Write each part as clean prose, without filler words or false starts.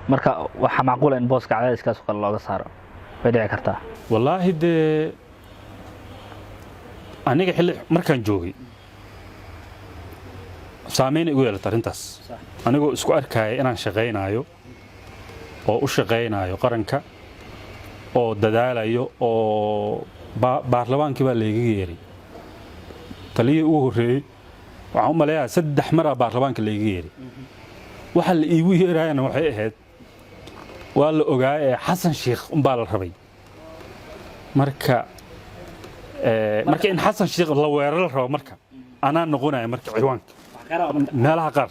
Marka waxaa macquula in booska cadaadiskaas oo kale looga saaro, way dhici kartaa. Wallaahi dee, aniga xilli markaan joogay saameyn igu yeelata arrintaas, anigoo isku arkaya inaan shaqaynaayo oo u shaqaynaayo qaranka oo dadaalayo oo baarlamaankii baa laygaga yeeray. Taliyihii ugu horreeyey waxaan u maleeyaa saddex maraa baarlamaanka laygaga yeeray. Waxa la iigu yeerayana waxay ahayd, waa la ogaa ee Xasan Sheikh umbaa la rabay. Marka in Xasan Sheikh la weeraro la rabo, marka anaa noqonaya marka ciwaanka meelaha qaar.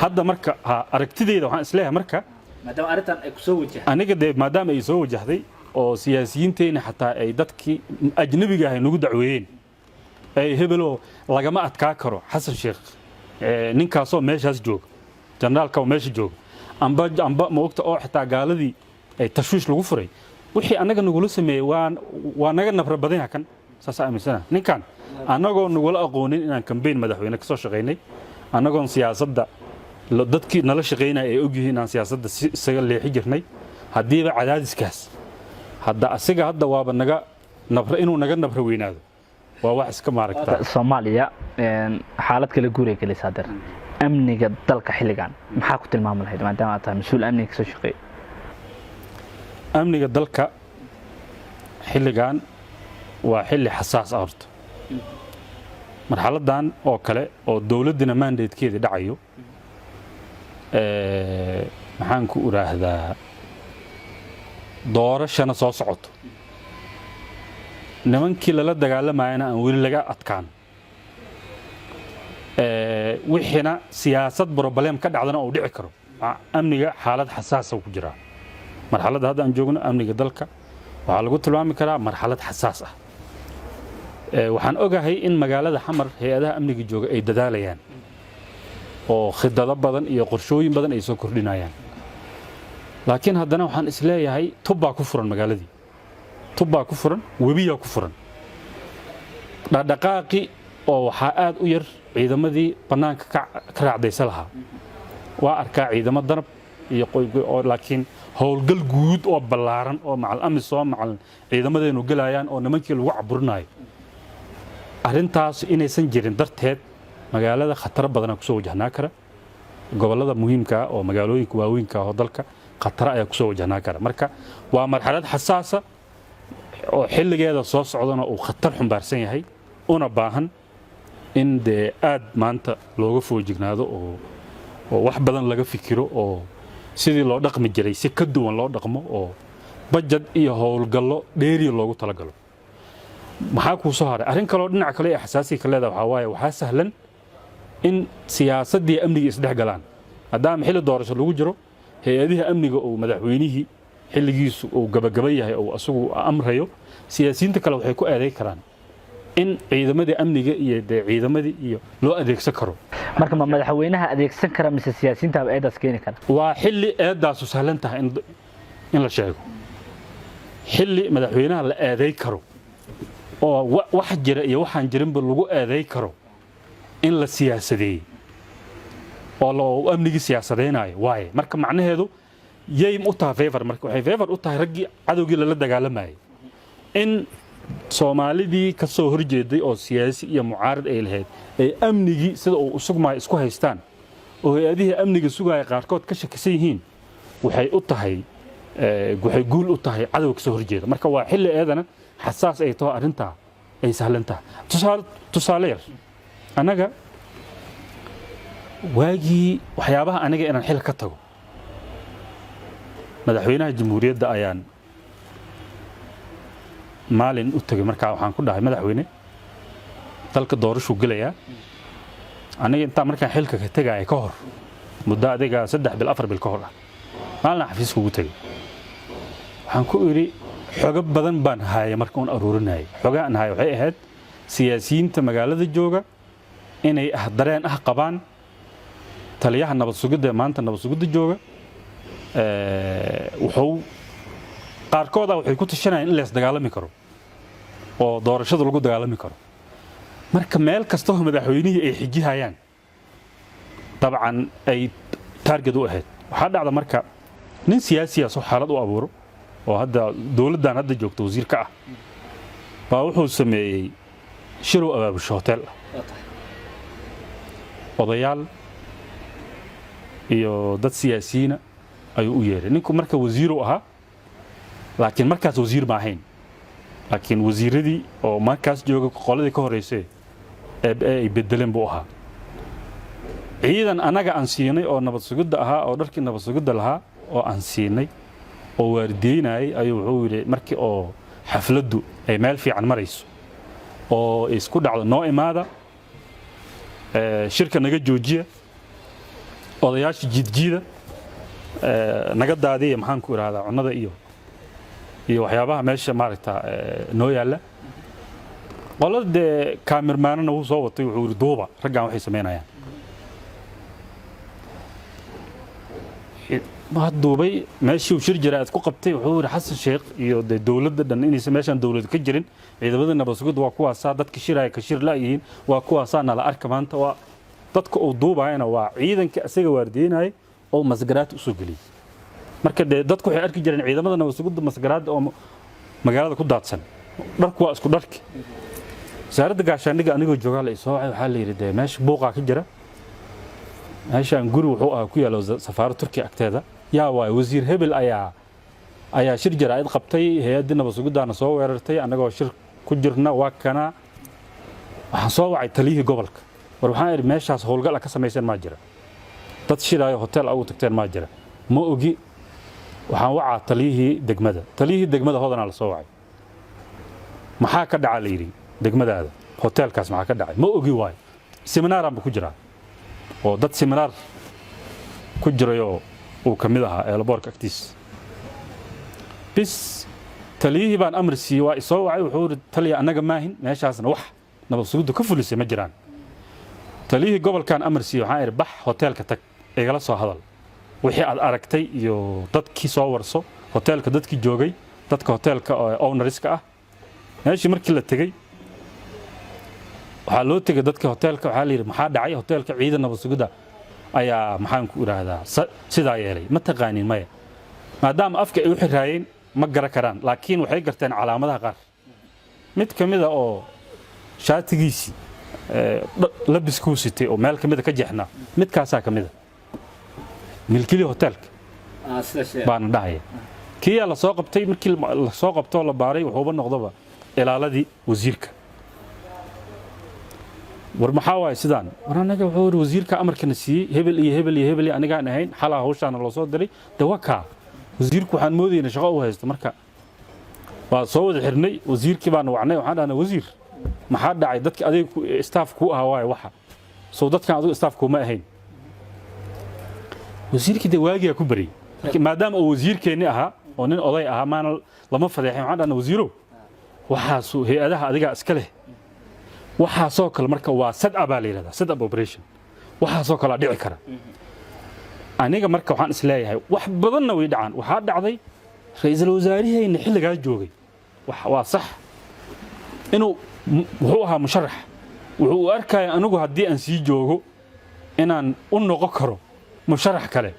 Hadda marka ha aragtideyda waxaan isleeyahay marka maadaama arrintan ay kusoo wajahay. Aniga dee maadaama ay soo wajahday oo siyaasiyiinteyna xataa ay dadkii ajnabiga ahay nagu dacweeyeen, ay hebeloo lagama adkaa karo Xasan Sheikh, ninkaasoo meeshaas jooga, generaalka oo meesha jooga, amba maogta oo xitaa gaaladii ay tashwiish lagu furay, wixii annaga nagula sameeyey waa naga nabra badan yaha kan. Saas aaminsana ninkan annagoo nagula aqoonin inaan kambeyn madaxweyne kasoo shaqaynay, annagoon siyaasadda dadkii nala shaqaynaya ay ogyihiin inaan siyaasadda si isaga leexi jirnay, haddiiba cadaadiskaas hadda asiga hadda waaba naga nabra, inuu naga nabra weynaado waa wax iska maaragtaa. Soomaaliya xaalad kala guuray gelaysaa der. Amniga dalka xilligan maxaa ku tilmaami lahayd, maadaama aad tahay mas-uul amniga kasoo shaqeey? Amniga dalka xilligan waa xilli xasaas ah. Horta marxaladan oo kale oo dowladdina mandatekeedii dhacayo, maxaan ku iraahdaa, doorashana soo socoto, nimankii lala dagaalamayana aan weli laga adkaan, wixiina siyaasad problem ka dhacdana uu dhici karo, amniga xaalad xasaasa ku jiraa. Marxaladda hadda aan joogno amniga dalka waxaa lagu tilmaami karaa marxalad xasaas ah. Waxaan ogahay in magaalada Xamar hay-adaha amniga jooga ay dadaalayaan oo khidado badan iyo qorshooyin badan ay soo kordhinayaan, laakiin haddana waxaan isleeyahay tubbaa ku furan magaaladii, tubbaa ku furan, webiyaa ku furan dhaqdhaqaaqi oo waxaa aad u yar ciidamadii bannaanka ka raacdaysa lahaa. Waa arkaa ciidamo Danab iyo, laakiin howlgal guud oo ballaaran oo macal AMISOM, macal ciidamadeenu gelayaan oo nimankii lagu caburinayo, arrintaas inaysan jirin darteed magaalada khataro badanaa kusoo wajahnaa kara. Gobollada muhiimka oo magaalooyinka waaweynka oo dalka khataro ayaa kusoo wajahnaa kara. Marka waa marxalad xasaasa oo xilligeeda soo socdana uu khatar xumbaarsan yahay, una baahan in dee aad maanta looga foojignaado oo wax badan laga fikiro oo sidii loo dhaqmi jiray si ka duwan loo dhaqmo oo bajad iyo howlgallo dheeriya loogu talagalo. Maxaa kuu soo haray? Arrin kaloo dhinac kale ee xasaasiga ka leedaha waxaa waaye, waxaa sahlan in siyaasaddii amniga isdhex galaan, maadaama xilli doorasho lagu jiro, hay-adihii amniga uu madaxweynihii xilligiisu uu gabagaba yahay oo asagu amrayo. Siyaasiyiinta kale waxay ku eeday karaan in ciidamadii amniga iyo dee ciidamadii iyo loo adeegsan karo. Marka ma madaxweynaha adeegsan kara mise siyaasiyiintaaba eedaas keeni kara? Waa xilli eedaasu sahlan tahay in la sheego, xilli madaxweynaha la eeday karo oo wax jira iyo waxaan jirinba lagu eeday karo in la siyaasadeeyey oo amnigii siyaasadaynayo waaye. Marka macnaheedu yay u tahay favor? Marka waxay favor u tahay raggii cadowgii lala dagaalamayay, in Soomaalidii ka soo horjeeday oo siyaasi iyo mucaarad ay lahayd ay amnigii sida uu u sugmaayo isku haystaan oo hay-adihii amniga sugaya qaarkood ka shakisan yihiin. Waxay u tahay, waxay guul u tahay cadowga ka soo horjeeda. Marka waa xilli eedana xasaas ay taho, arrintaa ay sahlan tahay. Tusaale yar, annaga waagii waxyaabaha aniga inaan xil ka tago, madaxweynaha jamhuuriyadda ayaan maalin u tegay. Markaa waxaan ku dhahay, "Madaxweyne, dalka doorashuu gelayaa." Aniga intaa markaan xilka ka tegaya ka hor muddo adiga 3 bil, 4 bil ka hor ah, maalin xafiiska ugu tegay, waxaan ku idhi, xogo badan baan haaya marka uun aruurinayay. Xogaha aan haya waxay ahayd siyaasiyiinta magaalada jooga inay dareen ah qabaan taliyaha nabad sugidda ee maanta nabad sugidda jooga. Wuxuu qaarkooda waxay ku tashanayaan in la isdagaalami karo oo doorashada lagu dagaalami karo. Marka meel kastoo madaxweynihii ay xijihayaan, dabcan ay target u ahayd. Waxaa dhacda marka Nin siyaasiya soo xaalad u abuuro oo hadda dowladdan hadda joogta wasiir ka ah baa wuxuu sameeyey shirow abaabusho hotel ah. Odayaal iyo dad siyaasiyiina ayuu u yeeray. Ninku marka wasiiru ahaa, laakiin markaas wasiir ma ahayn, laakiin wasiiradii oo markaas jooga qoladii ka horreysay ee ay bedeleen buu ahaa. Ciidan annaga aan siinay oo nabad sugidda ahaa oo dharkii nabad sugidda lahaa oo aan siinay oo waardiyeynayay ayuu wuxuu yidhi, markii oo xafladdu ay meel fiican marayso oo isku dhacdo, noo imaada, shirka naga joojiya, odayaasha jiidjiida naga daadiya, maxaan ku idhahdaa, cunnada iyo waxyaabaha meesha maaragta noo yaalla. Qolada dee kaamirmaanana wuu soo watay. Wuxuu yidhi, duuba raggan waxay samaynayaan. Waa duubay meeshii uu shir jira aad ku qabtay. Wuxuu yidhi Xasan Sheekh iyo dee dowladda dhan inaysan meeshan dowlad ka jirin, ciidamada nabad sugidda waa kuwaasaa, dadka shiraya ka shir la'yihiin waa kuwaasaa, nala arka maanta. Waa dadka uu duubayana waa ciidanka isaga waardiyeynayay oo masgaraad usoo geliyey. Marka dee dadku waxay arki jireen ciidamada nabad sugidda masgaraadda oo magaalada ku daadsan, dharku waa isku dharki. Wasaaradda gaashaandhigga anigoo joogaa la isoo wacay. Waxaa la yidhi dee meesha buuqaa ka jira. Meeshaan guri wuxuu ahaa ku yaalla safaaradda Turkiya agteeda. Yaa waay? Wasiir hebel ayaa shir jaraa'id qabtay, hay-addii nabad sugiddaana soo weerartay annagoo shir ku jirna. Waa kana. Waxaan soo wacay taliyihii gobolka. War, waxaan idhi, meeshaas howlgal a ka samayseen maa jira? Dad shiraayo hotel ugu tagteen maa jira? Ma ogi. Waxaan wacaa taliyihii degmada. Taliyihii degmada Hodanaa la soo wacay. Maxaa ka dhaca, la yidhi, degmadaada hoteelkaas maxaa ka dhacay? Ma ogi waayo, seminaaraan ba ku jiraa oo dad seminaar ku jirayoo uu ka mid ahaa eelaboorka agtiis. Bis, taliyihii baan amar siiyey. Waa isoo wacay. Wuxuu yidhi, taliya, annaga maahin, meeshaasna wax nabad sugiddu ka fulisay ma jiraan. Taliyihii gobolkaan amar siiyey. Waxaan idhi, bax, hoteelka tag, igala soo hadal wixii aad aragtay iyo dadkii soo warso, hoteelka dadkii joogay, dadka hoteelka ownerska ah. Meeshii markii la tegey, waxaa loo tegay dadka hoteelka. Waxaa la yidhi, maxaa dhacay hoteelka? Ciidan nabad sugidda ayaa, maxaan ku idhaahdaa, sidaa yeelay. Ma taqaanin? Maya. Maadaama afka ay u xiraayeen, ma garan karaan, laakiin waxay garteen calaamadaha qaar. Mid ka mida oo shaatigiisii labiskuu sitay oo meel ka mida ka jeexnaa, midkaasaa ka mida milkilii hoteelka baana dhahaya. Kiyaa la soo qabtay. Markii la soo qabtoo la baaray, wuxuuba noqdaba ilaaladii wasiirka. War, maxaa waaye sidaan? War anaga, wuxuu yidhi, wasiirka amarkana siiyey, hebel iyo hebel iyo hebel iyo anigaan ahayn, xalaa hawshaana loo soo diray. De waa kaa wasiirku, waxaan moodayna shaqo u haysto. Marka waa soo wada xirnay. Wasiirkii baana wacnay. Waxaan dhahnay, wasiir, maxaa dhacay? Dadka adiga staff kuu ahaa waaye waxa soo dadkan adigu staff kuuma ahayn. Wasiirkii de waagiyaa ku baryay. Maadaama uu wasiirkeenni ahaa oo nin oday ahaa, maana lama fadeexin. Waxaan dhahnay, wasiirow, waxaasu hay-adaha adigaa iska leh, waxaasoo kale marka waa set up baa la yidhahdaa, set up operation, waxaasoo kalea dhici kara. Aniga marka waxaan isleeyahay wax badanna way dhacaan. Waxaa dhacday ra-iisul wasaarihayna xilligaa joogay, waa sax inuu wuxuu ahaa musharax. Wuxuu u arkaya anigu haddii aan sii joogo inaan u noqon karo musharax kale.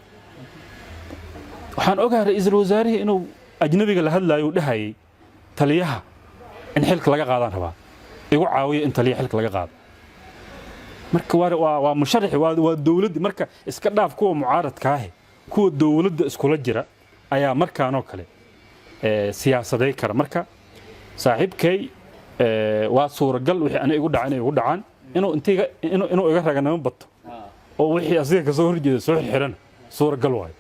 Waxaan ogahay ra-iisul wasaarihii inuu ajnabiga la hadlaayo uu dhahayay, taliyaha in xilka laga qaadaan rabaa, igu caawiya in taliya xilka laga qaado. Marka waa musharaxi, waa dowladdi. Marka iska dhaaf kuwa mucaaradkaahe, kuwa dowladda iskula jira ayaa markaanoo kale siyaasaday kara. Marka saaxiibkay, waa suuragal wixii ani igu dhaca inay igu dhacaan, inuu intiga inuu iga raganimo bato oo wixii asiga kasoo horjeeda soo xirxirana suuragal waayo.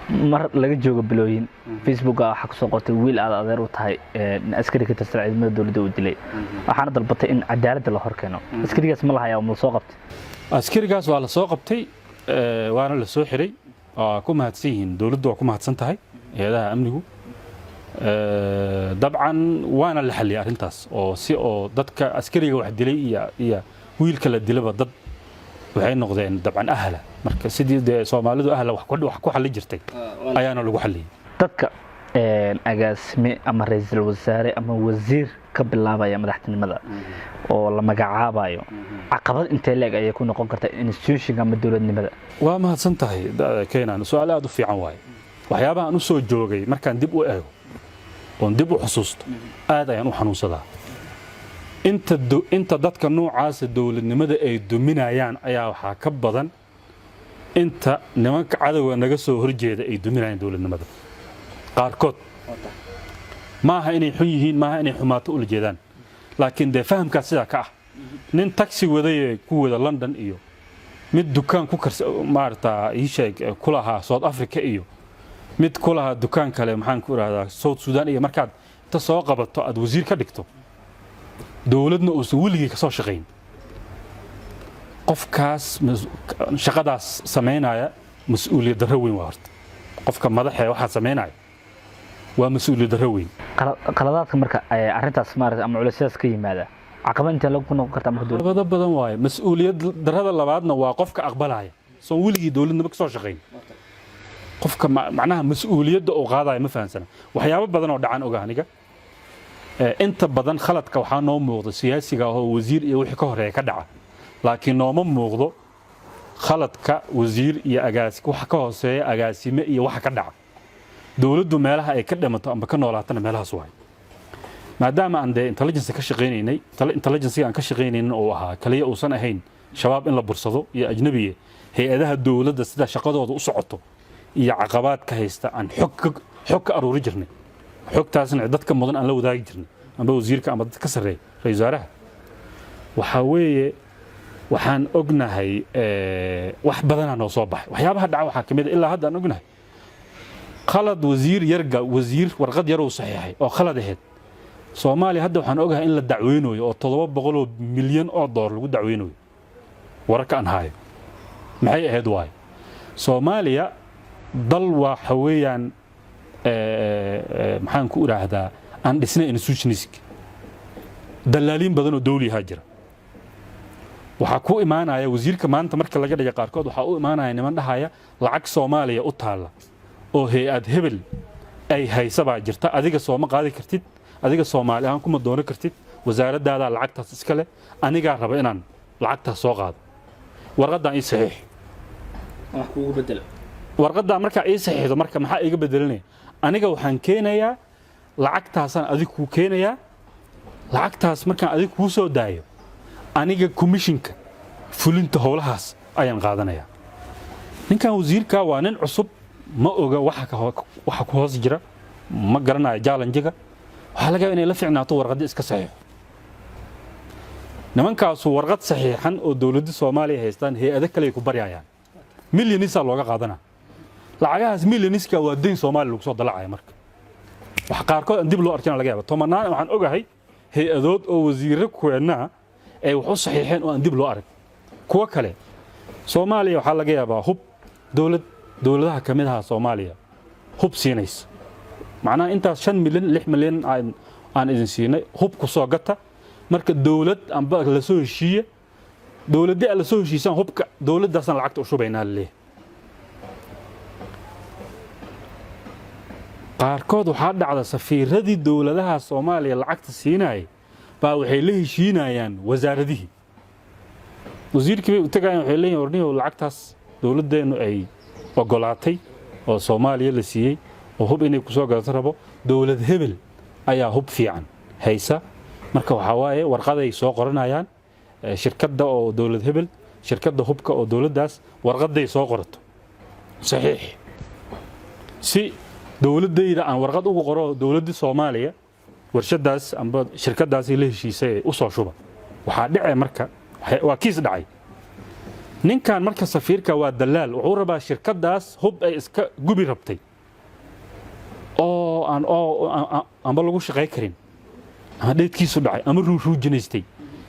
Mar laga joogo bilooyin, Facebooka waxaa kusoo qortay wiil aad adeer u tahay in askari ka tirsan ciidamada dowladda uu dilay, waxaana dalbatay in cadaaladda la horkeeno. Askarigaas ma lahayaa? Ma la soo qabtay? Askarigaas waa la soo qabtay, waana la soo xiray. Waa ku mahadsan yihiin dowladdu, waa ku mahadsan tahay hay-adaha amnigu. Dabcan waana la xalliyay arrintaas oo si oo dadka askariga wax dilay iyo wiilka la dilaba dad waxay noqdeen dabcan ahla. Marka sidii dee Soomaalidu ahla wax ku xalli jirtay ayaana lagu xalliyay. Dadka agaasime ama ra-iisul wasaare ama wasiir ka bilaabaya madaxtinimada oo la magacaabayo, caqabad intee leeg ayay ku noqon kartaa institutionka ama dowladnimada? Waa mahadsan tahay, Keenan. Su-aal aad u fiican waaye. Waxyaabaha aan u soo joogay markaan dib u eego oon dib u xusuusto, aad ayaan u xanuunsadaa. Inta dadka noocaasa dowladnimada ay duminayaan ayaa waxaa ka badan inta nimanka cadowga naga soo horjeeda ay duminayaan dowladnimada. Qaarkood maaha inay xun yihiin, maaha inay xumaato ula jeedaan, laakiin dee fahamkaas sidaa ka ah. Nin taxi wadayee ku wada London iyo mid dukaan ku kars maarata ii sheeg ku lahaa South Africa iyo mid ku lahaa dukaan kale, maxaan ku idhahdaa, South Sudan, iyo markaad inta soo qabato aad wasiir ka dhigto, dowladna uusan weligii ka soo shaqayn, qofkaas shaqadaas samaynaya mas-uuliyad darro weyn waa. Horta qofka madaxee waxaa samaynaya waa mas-uuliyad darro weyn. Qaladaadka marka arrintaas maarata ama culaysyadaas ka yimaada, caqabad intee lagu noqon kartaa marka dowladda? Caqabado badan waaye. Mas-uuliyad darrada labaadna waa qofka aqbalaya soon weligii dowladnimo ka soo shaqayn. Qofka macnaha mas-uuliyadda uu qaadaya ma fahansana. Waxyaabo badan oo dhacan oga aniga. Inta badan khaladka waxaa noo muuqda siyaasiga oo wasiir iyo wixii ka horeeya ka dhaca, laakiin nooma muuqdo khaladka wasiir iyo agaasi waxa ka hooseeya, agaasime iyo waxa ka dhaca. Dowladdu meelaha ay ka dhimato amba ka noolaatana meelahaas waay. Maadaama aan dee intelligence ka shaqaynaynay, intelligence aan ka shaqaynaynin oo ahaa kaliya uusan ahayn Shabaab in la bursado iyo ajnabiye, hay-adaha dowladda sida shaqadooda u socoto iyo caqabaadka haysta aan xog ka aruuri jirnay, xogtaasna dadka mudan aan la wadaagi jirnay, amba wasiirka amba dadka ka sarreeya, ra-iisul wasaaraha. Waxaa weeye, waxaan ognahay wax badanaa noo soo baxay. Waxyaabaha dhaca waxaa ka mid a, ilaa hadda aan ognahay, khalad wasiir yarga, wasiir warqad yaruu saxiixay oo khalad ahayd. Soomaaliya hadda waxaan ogahay in la dacweynayo oo 700 milyan oo doolar lagu dacweynayo. Wararka aan haayo maxay ahayd waayo? Soomaaliya dal waxa weeyaan, maxaan ku idhaahdaa, aan dhisnay institutionsk, dalaaliin badan oo dawliyahaa jira. Waxaa ku imaanaya wasiirka maanta marka laga dhiga, qaarkood waxaa u imaanaya niman dhahaya lacag Soomaaliya u taalla oo hay-ad hebel ay haysabaa jirta, adiga sooma qaadi kartid, adiga Soomaali ahaan kuma doonan kartid, wasaaradaadaa lacagtaas iska leh, anigaa raba inaan lacagtaas soo qaado, warqaddaan ii saxiix. Wax kuugu bedelo. Warqaddaa markaa ii saxiixdo, marka maxaa iiga bedelinaya? Aniga waxaan keenayaa lacagtaasaan adig kuu keenayaa. Lacagtaas markaan adig kuu soo daayo, aniga commissionka fulinta howlahaas ayaan qaadanayaa. Ninkan wasiirka waa nin cusub, ma oga waxa ku hoos jira, ma garanayo challenge-ga. Waxaa laga yaaba inay la ficnaato warqaddi iska saxiixo. Nimankaasu warqad saxiixan oo dowladda Soomaaliya haystaan hay-ado kale ay ku baryayaan, millionsaa looga qaadanaa. Lacagahaas millionska waa deyn Soomaaliya lagu soo dalacaya. Marka wax qaarkood aan dib loo arkina laga yaaba. Tobanaan waxaan ogahay hay-adood oo wasiirro kuweennaa ay wax u saxiixeen oo aan dib loo arag. Kuwo kale, Soomaaliya waxaa laga yaabaa hub dowlad, dowladaha ka mid ahaa Soomaaliya hub siinaysa, macnaha intaas 5 milyan, 6 milyan aan idin siinay, hub ku soo gata. Marka dowlad amba la soo heshiiya, dowladdii aad la soo heshiisaan hubka dowladdaasaan lacagta u shubaynaa laleeyahay. Qaarkood waxaa dhacda safiiradii dowladaha Soomaaliya lacagta siinayay baa waxay la heshiinayaan wasaaradihii. Wasiirkii bay u tagayaan, waxay leeyihin: "Warniyow, lacagtaas dowladdeennu ay ogolaatay oo Soomaaliya la siiyey oo hub inay kusoo gadato rabo, dowlad hebel ayaa hub fiican haysa." Marka waxaa waaye warqaday soo qoranayaan, shirkadda oo dowlad hebel, shirkadda hubka oo dowladdaas warqaday soo qorato, saxiix, si dowladdayda aan warqad ugu qoro dowladda Soomaaliya warshadaas amba shirkadaasi la heshiisay u soo shuba. Waxaa dhacay marka, waa kiis dhacay. Ninkan marka safiirka waa dalaal, wuxuu rabaa shirkadaas hub ay iska gubi rabtay oo aan oo amba lagu shaqay karin ama dheedkiisu dhacay ama ruujinaystay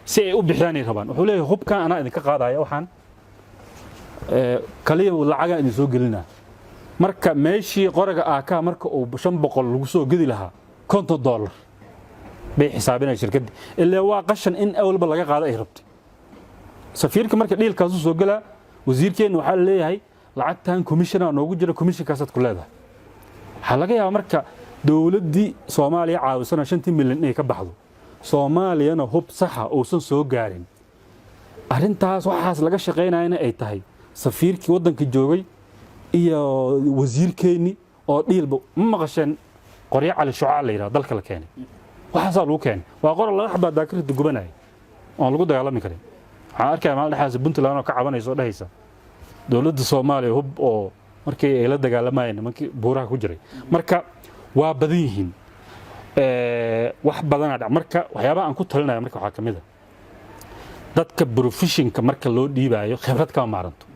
si ay u bixiyaanay rabaan. Wuxuu leeyahay: "Hubkan anaa idinka qaadaya, waxaan kaliya lacagaa idin soo gelinaa." Marka meeshii qoraga aakaa marka uu 500 lagu soo gedi lahaa, $50 bay xisaabinaya shirkaddii, ilaa waa qashan in awalba laga qaado ay rabtay. Safiirka marka dealkaasuu soo gelaa. Wasiirkeenna waxaa la leeyahay: "Lacagtan commissiona noogu jira, commissionkaasaad ku leedahay." Waxaa laga yaabaa marka dowladdii Soomaaliya caawisana 5-tii milyan inay ka baxdo. Soomaaliyana hub saxa uusan soo gaarin, arrintaas waxaas laga shaqaynayana ay tahay safiirkii waddanka joogay iyo wasiirkeenni oo dhiilba. Ma maqasheen qoryo Cali Shucaa la yidhaha dalka la keenay? Waxaasaa lagu keenay. Waa qoral laga xabaa daakirta gubanaya oon lagu dagaalami karin. Waxaan arkaya maalin dhexdaas Puntland oo ka cabanaysa oo dhehaysa dowladda Soomaaliya hub oo markii ay la dagaalamayeen nimankii buuraha ku jiray. Marka waa badan yihiin, wax badanaa dhac. Marka waxyaabaha aan ku talinaya marka waxaa ka mid a dadka professionka marka loo dhiibaayo khibrad kama maaranto.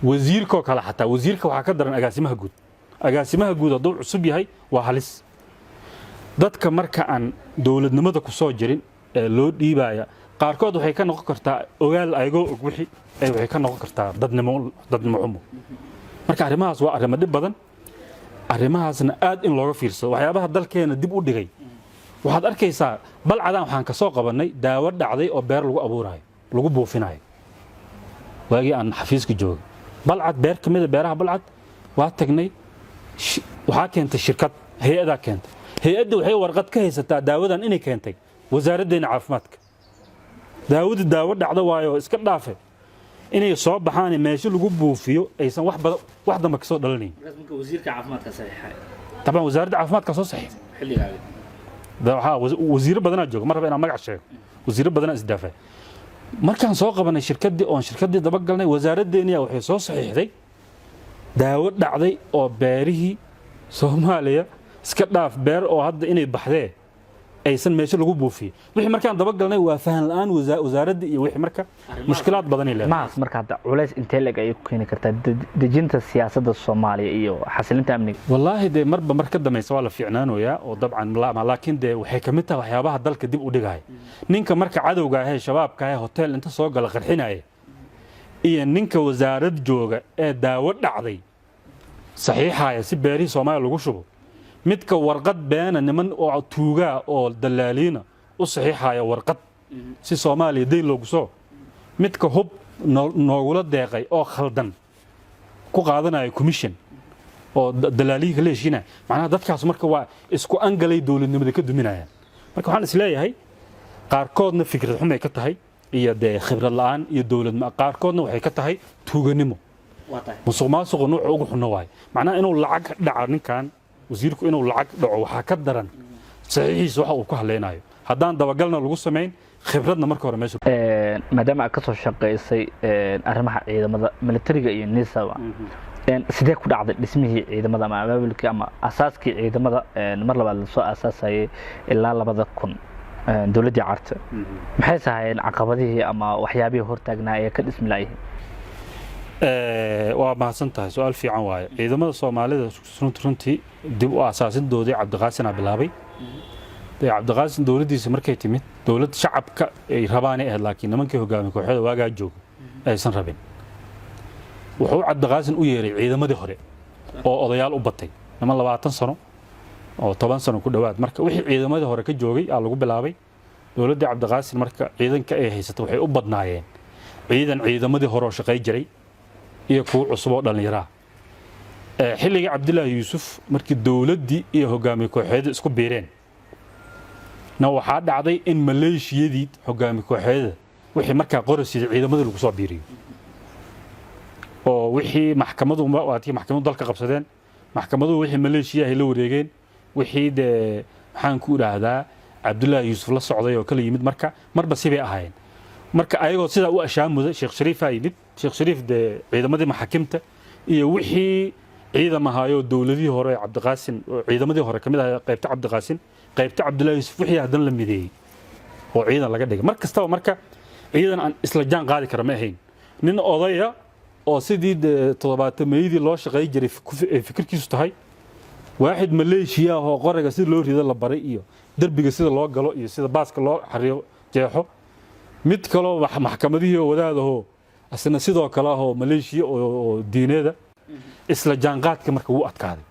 Wasiirkoo kale, xataa wasiirka waxaa ka daran agaasimaha guud. Agaasimaha guud hadduu cusub yahay waa halis. Dadka marka aan dowladnimada ku soo jirin ee loo dhiibaya, qaarkood waxay ka noqon kartaa ogaal ayagoo og wixii ay, waxay ka noqon kartaa dadnimo, dadnimo xumo. Marka arrimahaas waa arrimo dhib badan, arrimahaasna aad in looga fiirsado. Waxyaabaha dalkeena dib u dhigay waxaad arkaysaa Balcadaan waxaan ka soo qabannay daawo dhacday oo beer lagu abuurayo, lagu buufinayo. Waagii aan xafiiska joogay Balcad, beer ka mida beeraha Balcad waa tagnay. Waxaa keentay shirkad, hay-adaa keentay. Hay-adda waxay warqad ka haysataa daawadan inay keentay wasaaraddeena caafimaadka. Daawadu daawo dhacda waayo, iska dhaafe inay soo baxaan meesho lagu buufiyo aysan wax badan, wax dambe kasoo dhalanayn. Wasiirka caafimaadka saxiixay? Dabcan, wasaaradda caafimaadka soo saxiixay. Xilligaaga? Waxaa wasiiro badanaa jooga, mar raba inaan magac sheego, wasiiro badanaa isdaafay. Markaan soo qabanay shirkaddii oon shirkaddii dabagalnay, wasaaraddeeniya waxay soo saxiixday daawo dhacday oo beerihii Soomaaliya, iska dhaaf beer oo hadda inay baxdee, aysan meesho lagu buufiyey. Wixii markaan dabagalnay waa fahan la'aan wasaaradda iyo wixii. Marka mushkilaad badanay leedahay. Arrimahaas marka hadda culays intee le'eg ayay ku keeni kartaa dejinta siyaasadda Soomaaliya iyo xasilinta amniga? Wallaahi dee marba mar ka dambaysa waa la fiicnaanoyaa oo dabcan laakiin dee waxay ka mid tahay waxyaabaha dalka dib u dhigaya. Ninka marka cadowga ahee shabaabka ahee hotel inta soo gala qarxinaya iyo ninka wasaarad jooga ee daawo dhacday saxiixaya si beerihii Soomaaliya lagu shubo, midka warqad beena niman oo tuugaa oo dalaaliina u saxiixaya warqad si Soomaaliya dayn loogu soo, midka hub noogula deeqay oo khaldan ku qaadanaya commission oo dalaalihii kala heshiinaya. Macnaha dadkaas marka waa isku angalay dowladnimada ka duminayaan. Marka waxaan isleeyahay qaarkoodna fikrad xumay ka tahay iyo dee khibrad la'aan iyo dowlad, qaarkoodna waxay ka tahay tuuganimo. Musuq maasuqu nuuca ugu xunno waaye. Macnaha inuu lacag dhaco ninkan wasiirku, inuu lacag dhaco waxaa ka daran saxiixiisa waxa uu ku hadlaynayo haddaan dabagalna lagu samayn, khibradna marka hore meesha. Maadaama aad ka soo shaqaysay arrimaha ciidamada militariga iyo NISAba, sidee ku dhacday dhismihii ciidamada ama abaabulkii ama asaaskii ciidamada mar labaad lasoo aasaasayay ilaa 2000, dowladdii Carta? Maxay sahayeen caqabadihii ama waxyaabihii hortaagnaa ee ka dhismi laayihiin? Waa mahadsan tahay, su-aal fiican waaye. Ciidamada Soomaalida runtii dib u aasaasindoodii Cabdiqaasinaa bilaabay. Dee Cabdiqaasin dowladdiisa markay timid, dowlad shacabka ay rabaanay ahayd, laakiin nimankii hogaamiye kooxyada waagaa jooga aysan rabin. Wuxuu Cabdiqaasin u yeeray ciidamadii hore oo odayaal u batay, niman 20 sano oo 10 sano ku dhowaad. Marka wixii ciidamadii hore ka joogay aa lagu bilaabay dowladdii Cabdiqaasin. Marka ciidanka ay haysata waxay u badnaayeen ciidan ciidamadii hore oo shaqay jiray iyo kuwo cusub oo dhallinyaraa. Xilligii Cabdilaahi Yuusuf, markii dowladdii iyo hogaamiye kooxeedu isku biireen na, waxaa dhacday in maleeshiyadii hogaamiye kooxeeda wixii markaa qorasiday ciidamadii lagu soo biiriyo oo wixii maxkamadu waatii maxkamadu dalka qabsadeen, maxkamaduhu wixii maleeshiya ay la wareegeen, wixii dee maxaan ku idhaahdaa Cabdullaahi Yuusuf la socday oo kala yimid. Marka marba sibay ahaayeen. Marka ayagoo sidaa u ashaamuda, Sheekh Shariifaa yimid. Sheekh Shariif dee ciidamadii maxaakimta iyo wixii ciidam ahaayoo dowladihii hore ee Cabdiqaasin oo ciidamadii hore kamid ahaa, qaybta Cabdiqaasin, qaybta Cabdullaahi Yuusuf, wixii haddana la mideeyey oo ciidan laga dhigay. Mar kastaba marka ciidan aan isla jaan qaadi kara ma ahayn. Nin odaya oo sidii dee toddobaatameyadii loo shaqay jiray ay fikirkiisu tahay, waaxid maleeshiya ah oo qoraga sida loo rido la baray iyo derbiga sida loo galo iyo sida baaska loo xariyo jeexo, mid kaloo maxkamadihii oo wadaadahoo asna sidoo kale ahoo maleeshiya oo diineeda, isla jaanqaadka marka wuu adkaaday.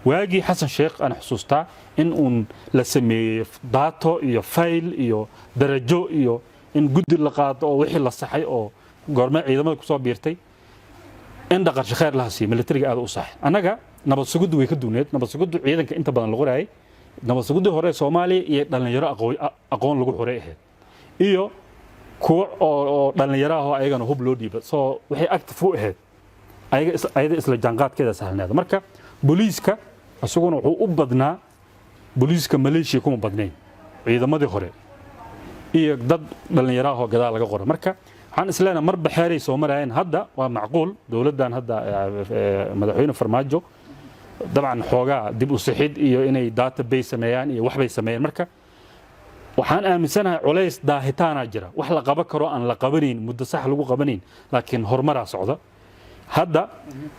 Waagii Xasan Sheekh aan xusuustaa in uun la sameeyey daato iyo fayl iyo darajo iyo in guddi la qaado oo wixii la saxay oo goorme ciidamada kusoo biirtay in dhaqarsho kheer laha siiyo militariga aad u saxay. Annaga nabad sugiddu way ka duuneed. Nabad sugiddu ciidanka inta badan la qoraayay Nabad sugidii hore ee Soomaaliya iyo dhalinyaro aqoon lagu xuray ahayd iyo kuwo oo dhalinyaro ah oo ayagana hub loo dhiiba, soo waxay active u ahayd ayaga ayada isla jaanqaadkeeda sahlanaada. Marka booliiska isaguna wuxuu u badnaa, booliiska maleeshiya kuma badnayn, ciidamadii hore iyo dad dhalinyaro ah oo gadaal laga qoro. Marka waxaan isleenahay marba xeeray soo marayeen. Hadda waa macquul dowladdan hadda madaxweyne Farmaajo dabcan xoogaa dib u sixid iyo inay database sameeyaan iyo waxbay sameeyeen. Marka waxaan aaminsanahay culays daahitaanaa jira, wax la qaban karo aan la qabanayn, muddo sax lagu qabanayn, laakiin horumaraa socda. Hadda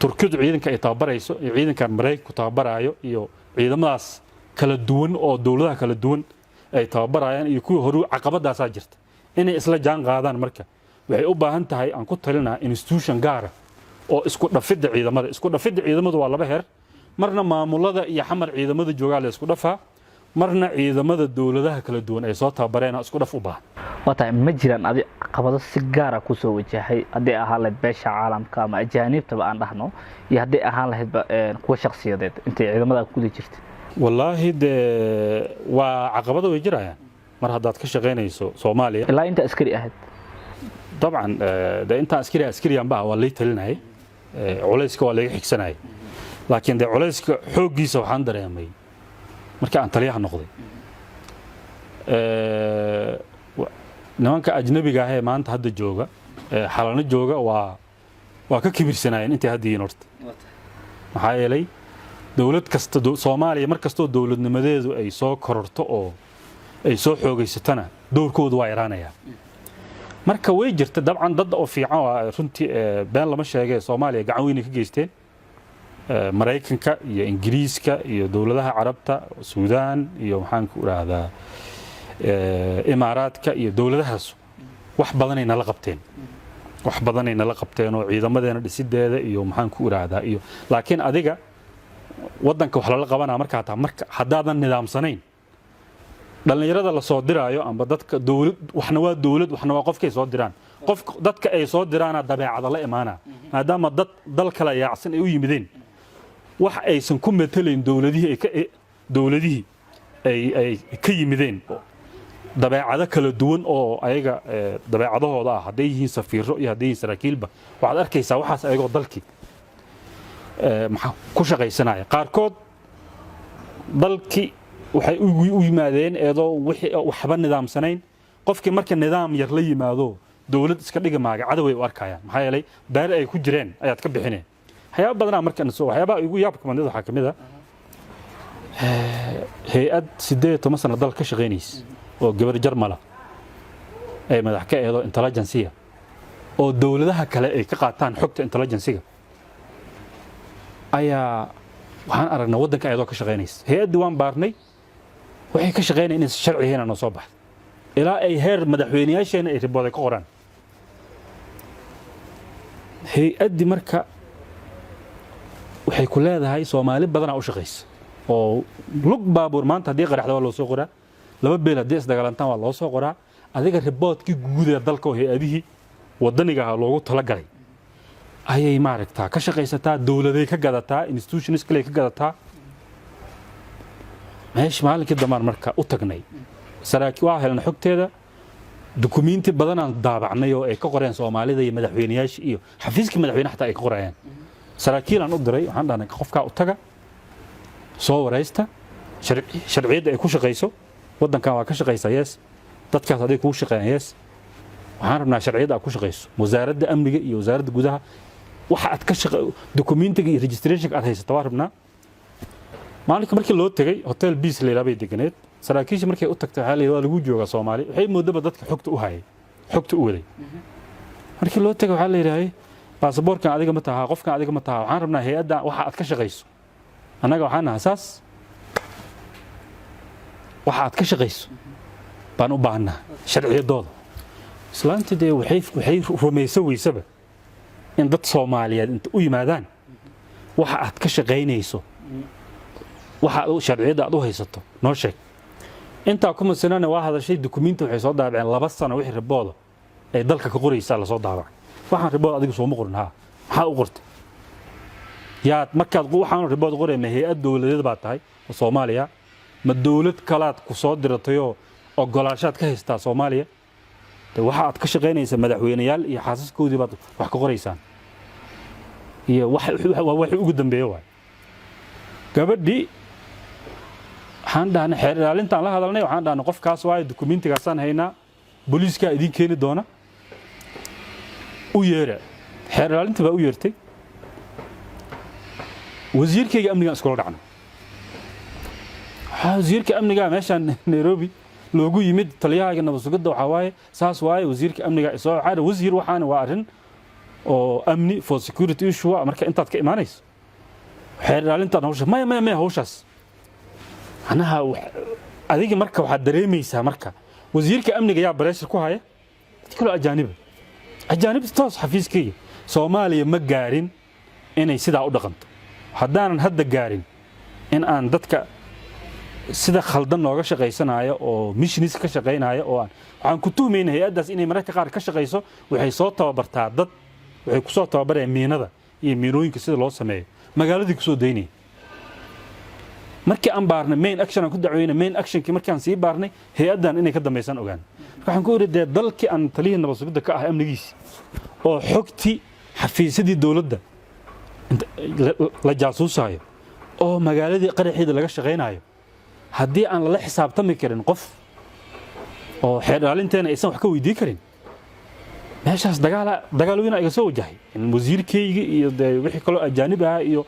Turkidu ciidanka ay tababarayso iyo ciidankan Maraykanku tababaraayo iyo ciidamadaas kala duwan oo dowladaha kala duwan ay tababarayaan iyo kuwii horu, caqabadaasaa jirta inay isla jaan qaadaan. Marka waxay u baahan tahay, aan ku talinaa, institution gaara oo isku dhafidda ciidamada. Isku dhafidda ciidamadu waa laba heer: marna maamulada iyo Xamar ciidamada joogaa la isku dhafaa, marna ciidamada dowladaha kala duwan ay soo tababareen isku dhaf u baahan. Waa tahay. Ma jiraan adi caqabado si gaara kusoo wajahay, hadday ahaan lahayd beesha caalamka ama ajaaniibtaba aan dhahno, iyo hadday ahaan lahaydba kuwa shakhsiyadeed intay ciidamada ku guda jirtay? Wallaahi dee waa caqabado way jirayaan mar haddaad ka shaqaynayso Soomaaliya. Ilaa inta askari ahayd? Dabcan dee intaan askari askariyan ba waa lay talinayay, culayska waa layga xigsanayay, laakiin dee culayska xooggiisa waxaan dareemay markii aan taliyaha noqday. Nimanka ajnabiga ah ee maanta hadda jooga, Xalano jooga, waa ka kibirsanaayeen intay hadda yihiin horta. Maxaa yeelay dowlad kasta Soomaaliya mar kastoo dowladnimadeedu ay soo kororto oo ay soo xoogaysatana, dowrkoodu waa yaraanayaa. Marka way jirta dabcan dad oo fiican waa runtii, been lama sheegay, Soomaaliya gacan weynay ka geysteen, Maraykanka iyo Ingiriiska iyo dowladaha Carabta, Suudaan iyo maxaan ku idhaahdaa Imaaraadka iyo dowladahaas wax badanay nala qabteen, wax badanay nala qabteen oo ciidamadeena dhisideeda iyo maxaan ku idhaahdaa iyo. Laakiin adiga waddanka wax lala qabanaa markaa taa marka haddaadan nidaamsanayn dhallinyarada la soo diraayo amba dadka dowlad, waxna waa dowlad, waxna waa qofkay soo diraan. Qof dadka ay soo diraana dabeecada la imaana, maadaama dad dal kala yaacsan ay u yimideen, wax aysan ku metelayn dowladihii ay ka dowladihii ay ka yimideen, dabeecado kala duwan oo ayaga dabeecadahooda ah, hadday yihiin safiiro iyo hadday yihiin saraakiilba, waxaad arkaysaa waxaas ayagoo dalkii maxaa ku shaqaysanaya. Qaarkood dalkii waxay u yimaadeen eedoo wixii waxba nidaamsanayn. Qofkii marka nidaam yar la yimaado, dowlad iska dhiga maaga, cadow ay u arkayaan. Maxaa yeelay beer ay ku jireen ayaad ka bixineen. Waxyaaba badanaa marka waxyaabaha igu yaabka badneed waxaa ka mid ah hay-ad 18 sano dal ka shaqaynaysa oo gabar Jarmala ay madax ka eedo, intelligencega oo dowladaha kale ay ka qaataan xogta intelligencega, ayaa waxaan aragnay waddanka ayadoo ka shaqaynaysa. Hay-addii waan baarnay, waxay ka shaqaynaya inaysan sharci ahayn noo soo baxday, ilaa ay heer madaxweyneyaasheena ay report ay ka qoraan hay-addii. Marka waxay ku leedahay Soomaali badanaa u shaqaysa oo lug baabuur maanta haddii qaraxda waa loo soo qoraa, laba beel haddii isdagaalantaan waa loo soo qoraa. Adiga reportkii guud ee dalka oo hay-adihii wadaniga ahaa loogu talagalay ayay maaragtaa ka shaqaysataa, dowladay ka gadataa, institutions kale ka gadataa. Meesha maalinkii dambaan marka u tagnay saraakiil, waa helna xogteeda, dukumiinti badanaan daabacnay oo ay ka qoreen Soomaalida iyo madaxweyneyaasha iyo xafiiskii madaxweyne xataa ay ka qorayaan. Saraakiilaan u diray, waxaan dhahnay qofkaa u taga, soo waraysta sharciyadda ay ku shaqayso waddankan. Waa ka shaqaysaa? Yes. Dadkaas hadday kugu shaqeeyaan? Yes. Waxaan rabnaa sharciyadda aad ku shaqayso, wasaaradda amniga iyo wasaaradda gudaha waxa aad ka shaqa, dukumentiga iyo registrationka aad haysato waa rabnaa. Maalinka markii loo tegey, hotel Peace la yidhaha bay deganeed. Saraakiisha markay u tagtay waxaa la yidhi waa lagu joogaa Soomaali. Waxay moodaba dadka xogta u hayay, xogta u waday. Markii loo tegay waxaa la yidhahay baasaboorkan adiga ma taha, qofkan adiga ma taha, waxaan rabnaa hay-adda waxa aad ka shaqayso. Annaga waxaan nahay saas, waxa aad ka shaqayso baan u baahannaha sharciyadooda. Islaantii dee waxay rumayso weysaba in dad Soomaaliyeed inta u yimaadaan waxa aad ka shaqaynayso, waxa aad sharciyadda aad u haysato noo sheeg. Intaa kuma sinana, waa hadashay. Dukumiinti waxay soo daabaceen 2 sano wixii reporta ay dalka ka qoraysaa lasoo daabacay. Waxaan report adiga sooma qorin? Haa. Maxaa u qortay? Yaad markaad waxaan report qorayma hay-ad dowladeed baa tahay oo Soomaaliya Ma dowlad kalaad ku soo diratayoo ogolaashaad ka haystaa Soomaaliya? De waxa aad ka shaqaynaysa madaxweyneyaal iyo xaasaskoodii baad wax ka qoraysaan iyo waa wixii ugu dambeeya waay. Gabadhii waxaan dhahnay, xeer ilaalintaan la hadalnay, waxaan dhahnay qofkaas waayo, dukumentigaasaan haynaa, booliiskaa idiin keeni doona, u yeera. Xeer ilaalinta baa u yeertay. Wasiirkayga amnigaan iskula dhacnay. Waxaa wasiirka amnigaa meeshaan Nairobi loogu yimid taliyahayga nabad sugidda. Waxaa waaye saas waaye, wasiirka amnigaa isoo waxaa wasiir, waxaana waa arrin oo amni for security issue ah. Marka intaad ka imaanayso xeer ilaalintaan hawsha, maya maya maya, hawshaas macnaha adiga marka waxaad dareemaysaa marka wasiirka amniga yaa pressure ku haya, dad kaloo ajaaniba, ajaanib toos xafiiskayga. Soomaaliya ma gaarin inay sidaa u dhaqanto. Haddaanan hadda gaarin in aan dadka sida khaldan nooga shaqaysanaya oo missionis ka shaqaynaya oo aan waxaan ku tuhmayna hay-addaas inay mararka qaar ka shaqayso, waxay soo tababartaa dad, waxay kusoo tababarayaan miinada iyo miinooyinka sida loo sameeyo, magaaladii kusoo daynaya. Markii aan baarnay, main action aan ku dacweynay, main actionkii markaan sii baarnay, hay-addan inay ka dambaysaan ogaan. Marka waxaan ku idhi, dee dalkii aan taliyihii nabad sugidda ka ah amnigiisi oo xogtii xafiisyadii dowladda la jaasuusayo oo magaaladii qaraxeeda laga shaqaynayo, haddii aan lala xisaabtami karin qof oo xeer ilaalinteena aysan wax ka weydii karin, meeshaas dagaala, dagaal weyn iga soo wajahay in wasiirkayga iyo dee wixii kaloo ajaanib ahaa iyo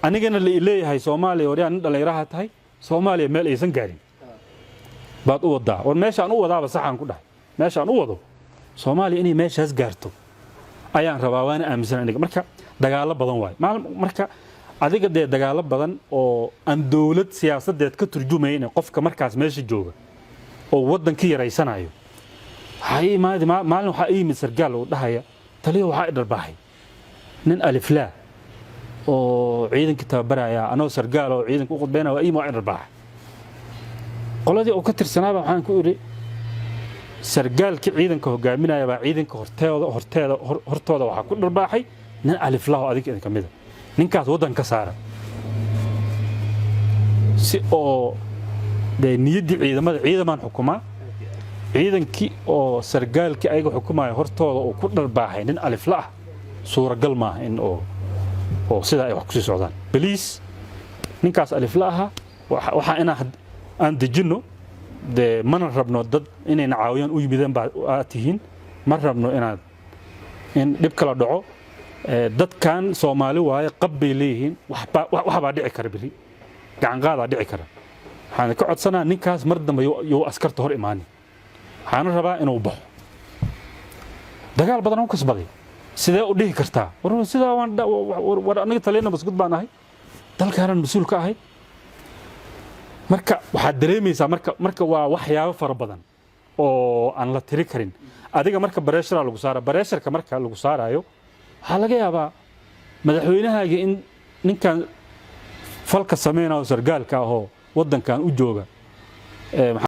anigana la leeyahay Soomaaliya, waryaa, nin dhallinyaraha tahay, Soomaaliya meel aysan gaarin baad u wadaa. War meeshaan u wadaaba saxaan ku dhahay, meeshaan u wado Soomaaliya inay meeshaas gaarto ayaan rabaa, waana aaminsan aniga. Marka dagaallo badan waayo maalin, marka adiga dee dagaallo badan oo aan dowlad siyaasadeed ka turjumayn qofka markaas meesha jooga oo waddanka yaraysanayo. Waxaa ii imaadi maalin, waxaa ii yimid sargaal oo dhahaya, taliya, waxaa i dharbaaxay nin aliflaa oo ciidanka tababaraya, anoo sargaal oo ciidanka u khudbeynaya waa ii waa i dharbaaxay. Qoladii uu ka tirsanaaba waxaan ku idhi, sargaalkii ciidanka hogaaminaya baa ciidanka horteeda horteeda hortooda waxaa ku dharbaaxay nin aliflaha oo adinka idinka mida, ninkaas waddan ka saara, si oo dee niyaddii ciidamada, ciidamaan xukumaa, ciidankii oo sargaalkii ayaga xukumaya hortooda uu ku dharbaaxay nin alifla ah, suuragal maaha in oo sidaa ay wax kusii socdaan. Baliis ninkaas alifla ahaa waxaa inaan aan dejinno dee, mana rabno dad inayna caawiyaan u yimideen baa aad tihiin, ma rabno inaad in dhib kala dhaco. Dadkan Soomaali waaye, qab bay leeyihiin, waxbaa dhici kara, beri gacanqaadaa dhici kara. Waxaan ka codsanaa ninkaas mar dambe yuu askarta hor imaanin, waxaana rabaa inuu baxo. Dagaal badan u kasbaday. Sidee u dhihi kartaa? War sidaa waan war aniga taliyana masgud baan ahay, dalkaanan mas-uul ka ahay. Marka waxaad dareemaysaa marka waa waxyaabo fara badan oo aan la tiri karin. Adiga marka pressure lagu saara, pressureka marka lagu saarayo, waxaa laga yaabaa madaxweynahaaga in ninkan falka sameynayo sargaalka ahoo waddankan u jooga.